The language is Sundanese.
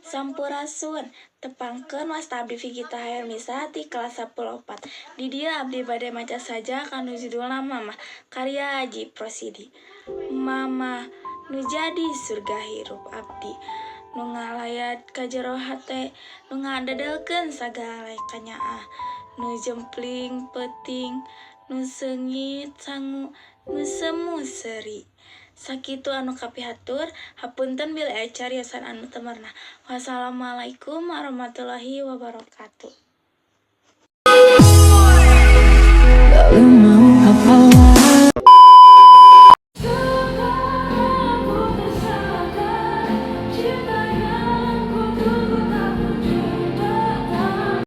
Sampurasun. Tepangkeun, wasta abdi Vigita Hairmisa ti kelas 10 4. Di dieu abdi bade maca sajak anu judulna Mamah, karya Ajip Rosidi. Mama nu jadi surga hirup abdi, nu ngalayat ka jero hate, nu ngadedelkeun sagala kanyaah, nu jempling peuting, nu seungit sangu, nu semu seuri. Sakitu anu kapihatur, hapunten bilih aya cariosan anu teu merenah. Wassalamualaikum warahmatullahi wabarakatuh.